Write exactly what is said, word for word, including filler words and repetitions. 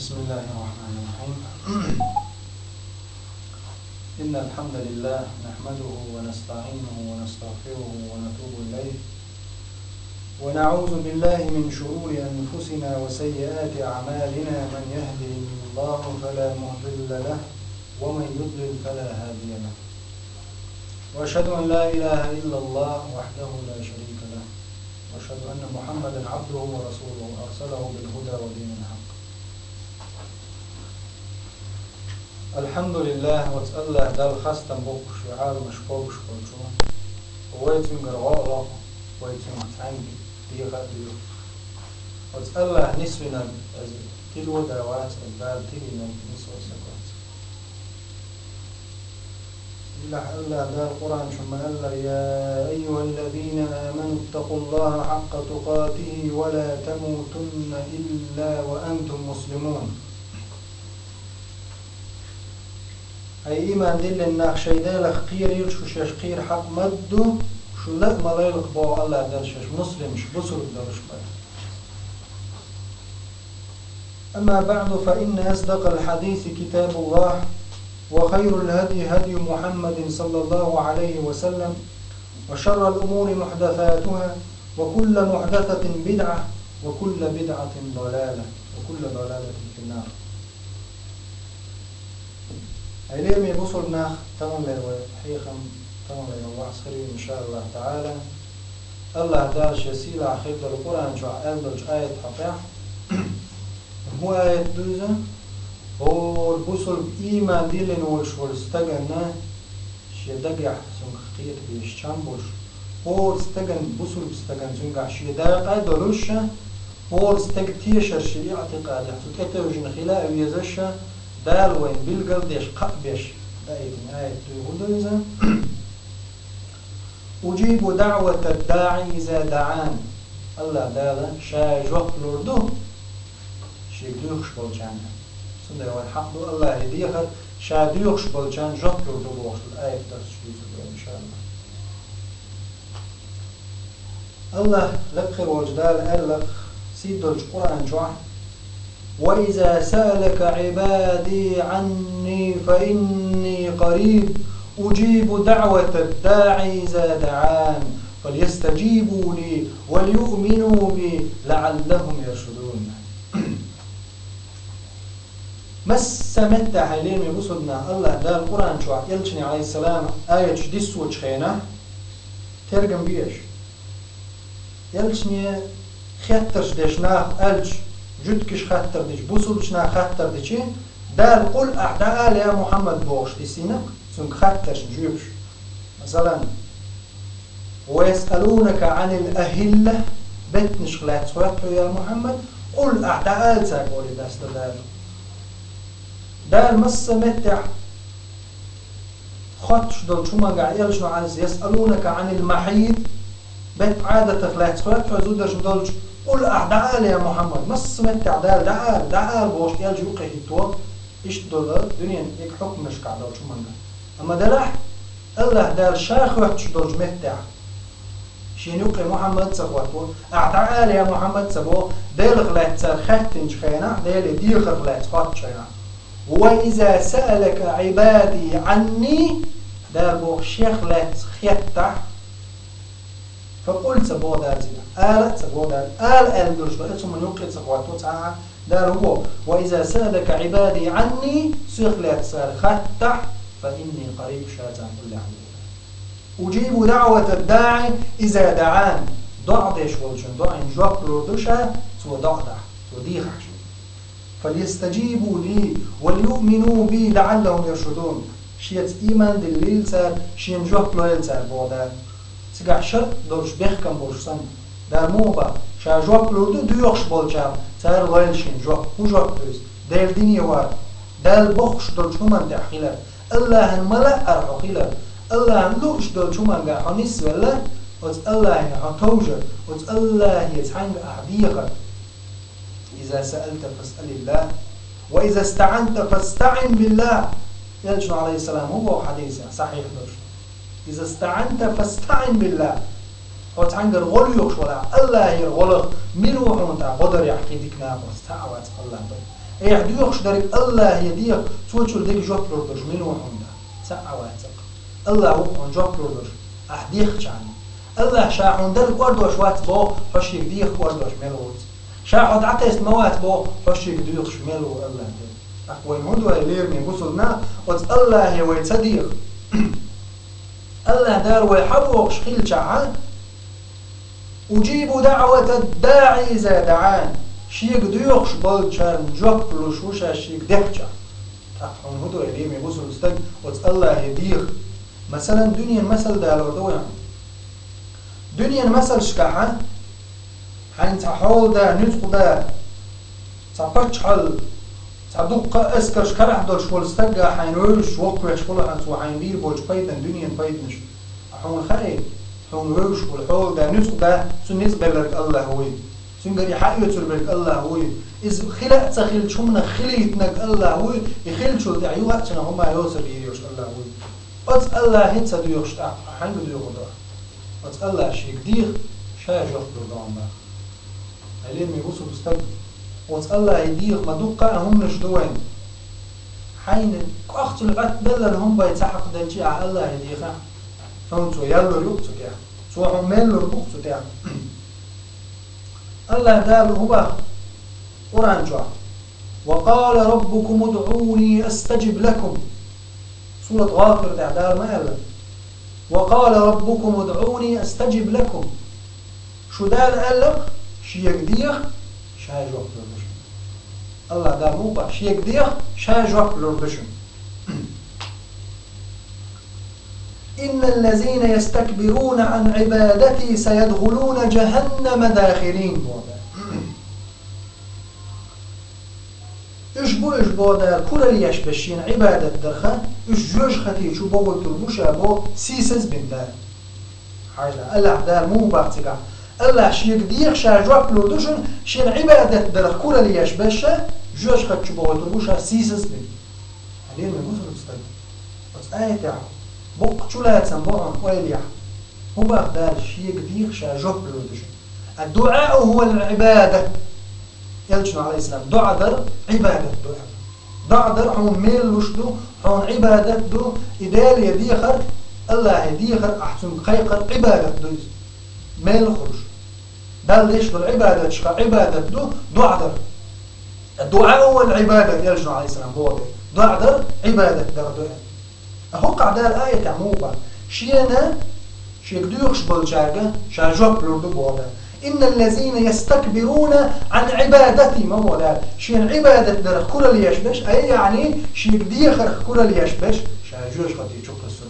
بسم الله الرحمن الرحيم. إن الحمد لله نحمده ونستعينه ونستغفره ونتوب إليه، ونعوذ بالله من شرور أنفسنا وسيئات أعمالنا، من يهده الله فلا مضل له، ومن يضلل فلا هادي له. وأشهد أن لا إله إلا الله وحده لا شريك له، وأشهد أن محمدا عبده ورسوله أرسله بالهدى ودين الحق. الحمد لله, оцу АллахӀ Далла хастам боккхуш, вай Ӏаламаш кхобуш волчу, вай цуьнгара гӀо а ло, вай цуьнга цхьаьнгге дехар а доьху. Оцу АллахӀа нисвинарг иза тило а вац, иза Дала тилийнарг нисван стаг вац. Делахь АллахӀа Дала Къуръан чу ма-аллара: «يا أيها الذين آمنوا اتقوا الله حق تقاته ولا تموتن إلا وأنتم مسلمون». Хьай ийман диллина нах, шайн Делах кхерийла шу, шаьш кхера хьакъ ма ду, шу ла а ма лойла-кх, боху АллахӀа Дала, шаьш муслимаш, бусулба долуш бара. أما بعد، فإن أصدق الحديث كتاب الله، وخير الهدي هدي محمد صلى الله عليه وسلم، وشر الأمور محدثاتها، وكل محدثة بدعة، وكل بدعة ضلالة، وكل ضلالة في النار. Хьай лераме бусулба нах, таханлера вай хьехам, таханлера вай ваӀаз хир ю, иншааллахӀ таӀала. АллахӀа Дала шен сийлахь хир долу Къуръан чохь аьлла долчу аятан хьокъехь, хӀун аят ду иза? ХӀора бусулба, ийман диллина волуш волу стаганна шен дагехь цуьнгах кхетабеш чам болуш, хӀора стаган, бусулба стаган цуьнгахь шен дакъа а долуш, хӀора стеган тешар шен иӀтикъадехь цу тӀетевжина хила а везаш, Дала вайна билгал а деш, кхаъ а беш даийтина аят ду, хӀун ду иза? «أجيب دعوة الداع إذا دعان». АллахӀа Дала Ша жоп лур ду Шега доьхуш болчарна. Цундела вайн хьакъ ду АллахӀе дехар, Ша доьхуш болчарна жоп лур ду бохуш долу аят дарс чу дуьйцур ду, иншааллахӀ. АллахӀ, лекха хир волчу Дала аьлла-кх сий долчу Къуръан чохь: «وإذا سألك عبادي عني فإني قريب أجيب دعوة الداع إذا دعان فليستجيبوا لي وليؤمنوا بي لعلهم يرشدون». Масса меттехь, хьай лераме бусулба нах, АллахӀа Дала Къуръан чохь элчане, Ӏалайхиссалам, аяташ диссочу хенахь, тергам беш, элчане хеттарш деш нах аьлча, жуьгташа хаттар дича, бусулбачу наха хаттар дича, Дала: «Къул, ахь дӀаала, я Мухьаммад», бохуш диссина-кх цуьнга хаттаршна жоьпаш. Масалан: «ويسألونك عن الأهلة», беттанашка лаьцна хоьтту хьо, я Мухьаммад, «къул», ахь дӀаала цаьрга, олий, дастар Дала. Дала масса меттехь хоттуш долчу хӀумангахь элчано, Ӏалайхи: «يسألونك عن المحيض», бетт Ӏадатах лаьцна хоьтту хьо зударшна долчу, «къул», ахь дӀаала, я Мухьаммад, масса меттехь Дала: «ДӀаала, дӀаала», бохуш, элча юккъе хӀитто, иштта долу дуьненан и хьукманашкахь долчу хӀумангахь. Амма делахь, АллахӀа Дала Ша хоьттуш долчу меттехь, Шена юккъе Мухьаммад ца хоттаво, ахь дӀаала, я Мухьаммад, ца боху, Делах лаьцна цара хаьттинчу хенахь, Деле дехарх лаьцна хоттучу хенахь. «وإذا سألك عبادي عني», Дала боху, Шех лаьцна хеттахь, «فقل», ца боху Дала цигахь, ала а ца боху Дала, ала аьлла долуш бара, оцу хӀуманна юккъе ца хоттаво цхьа а, Дала хӀун боху: «وإذا سألك عبادي عني», Шех лаьцна цара хаттахь, «فإني قريب», Ша царна уллехь ву. «أجيب دعوة الداع إذا دعان», доӀа деш волчун доӀина жоп лур ду Ша, цо доӀа дахь, цо дехахь шуна. «فليستجيبوا لي وليؤمنوا بي لعلهم يرشدون». Шеца ийман диллийла цара, Шена жоп лойла цара, боху Дала. Цигахь шарт долуш, бехкам болуш санна, Дала муха боху, Ша жоп лур ду доьхуш болчарна, цара лойла Шена жоп. ХӀун жоп ду иза? Делан дине вар, Далла бохуш долчу хӀуманна тӀехь хилар, АллахӀан ма-лаъара хьо хилар, АллахӀан лууш долчу хӀумангахь хьо нисвелла, оцу АллахӀе хьо товжар, оцу АллахӀе цхьаьнга ахь дехар. «إذا سألت فاسأل الله، وإذا استعنت فاستعن بالله». Элчано, Ӏалайхиссалам, хӀун боху хьадисехь, сахьихь долуш: «إذا استعنت فاستعن بالله». Хьо цхьаьнгара гӀо лоьхуш валахь, АллахӀера гӀо лаха, мила ву хьуна тӀаккха гӀо дарехь кхин дика накъост? Цхьа а вац, АллахӀ бен. Ахь доьхуш дерг АллахӀе деха, цо чура дика жоп лур долуш мила ву хьуна? Цхьа а вац-кх. АллахӀ ву хьуна жоп лур долуш, ахь дехча хьуна. АллахӀ ша хьуна дерг кӀордош вац боху, хьо шега деха кӀордош мел вуц. Ша хьо дӀатесна ма вац боху, хьо шега доьхуш мел ву АллахӀ дерг. ТӀаккха вайна хӀун ду, ай лераме бусулба нах, оцу АллахӀе вай ца деха? АллахӀ Дала вай хьан бохуш хилчахьа, «Уджибу даӀвата ддаӀи иза даӀан». Шега доьхуш болчарна жоп луш ву ша шега дехча. ТӀаккха хьуна хӀун ду, ай лераме бусулба стаг, оцу АллахӀе деха? Масалан, дуьненан масал далор ду вай хьуна. Дуьненан масалшкахьа, хьайна цхьа хьолада, нуьцкъада, цхьа паччахьалла, цхьа дуккха а эскарш карахь долуш волу стагга хьайна вевзаш воккхавеш волу хьан, цо хьайна бийр болчу пайдан, дуьненан пайданаш. Хьуна хаьий, хьуна вевзаш волу хьолада, нуьцкъада, цу ницкъ белларг АллахӀ вуй. Цуьнгара и хьаоьцур берг АллахӀ вуй. Иза хила а ца хилча, хӀуманах хилийтинарг АллахӀ вуй, и хилчул тӀаьхьа юха а цунах хӀума йоцург йийр йолуш АллахӀ вуй. Оцу АллахӀе ца доьхуш тӀаккха хьаьнга доьхур ду? Оцу АллахӀе шега деха, ша жоп лур ду хьуна. Ай лераме бусулба стаг, оцу АллахӀе деха ма дуккха а хӀуманаш ду вайн. Хьайна кӀохцал гӀаттабелларг хӀума бен ца хьакхаделча, ахь АллахӀе дехахь, хьуна цо ял лур ю-кх цу тӀехь, цо хьуна мел лур бу-кх цу тӀехь. АллахӀ Дала хӀун боху Къуръан чохь? «Ва къала раббукум удӀуни астаджиб лакум». Сурат ГӀафир тӀехь Дала ма аьлла: «Ва къала раббукум удӀуни астаджиб лакум». Шу Дала аьлла-кх, шега деха, ша жоп лур ду шуна. АллахӀ Дала муха боху, шега деха, ша жоп лур ду шуна. «Инна ллазина ястакбируна ан Ӏибадати саядхулуна джаханнама дахирин», боху Дала. Уьш бу уьш, боху Дала, куралла еш берш шена Ӏибадат дарха, уьш жоьжахати чу бохуьйтур бу ша, боху, сийсаз бина Дала. Хьажал, АллахӀ Дала муха боху цигахь? АллахӀ шега деха, ша жоп лур ду шуна, шена Ӏибадат дарх куралла еш берш ша, жоьжахати чу бохуьйтур бу ша сийсаз бина. Хьан лераме бусулба стаг, оцу аятехь боккха чулацам бу хьуна, ойла яхь. ХӀун боху Дала, шега деха, ша жоп лур ду шуна? Ад-дуӀау хӀува ал-Ӏибада. Элчано, Ӏалайхиссалам, доӀа дар Ӏибадат ду аьлла. ДоӀа дар хьуна мел луш ду, хьуна Ӏибадат ду, и Деле дехар, АллахӀе дехар, ахь цуьнга кхайкхар Ӏибадат ду иза. Мел хуьлуш. Далла деш долу Ӏибадатшка Ӏибадат ду доӀа дар. Ад-дуӀау хӀува ал-Ӏибада, элчано, Ӏалайхиссалам, боху. ДоӀа дар Ӏибадат дар ду аьлла. ХӀокхахь Дала аятехь муха боху? Шена, шега доьхуш болчаьрга ша жоп лур ду, боху Дала. «Инна ллазина ястакбируна ан Ӏибадати», ма боху Дала. Шена Ӏибадат дарх куралла еш берш, ай, яъни, шега дехарх куралла еш берш, ша жоьжахати чу кхуьссур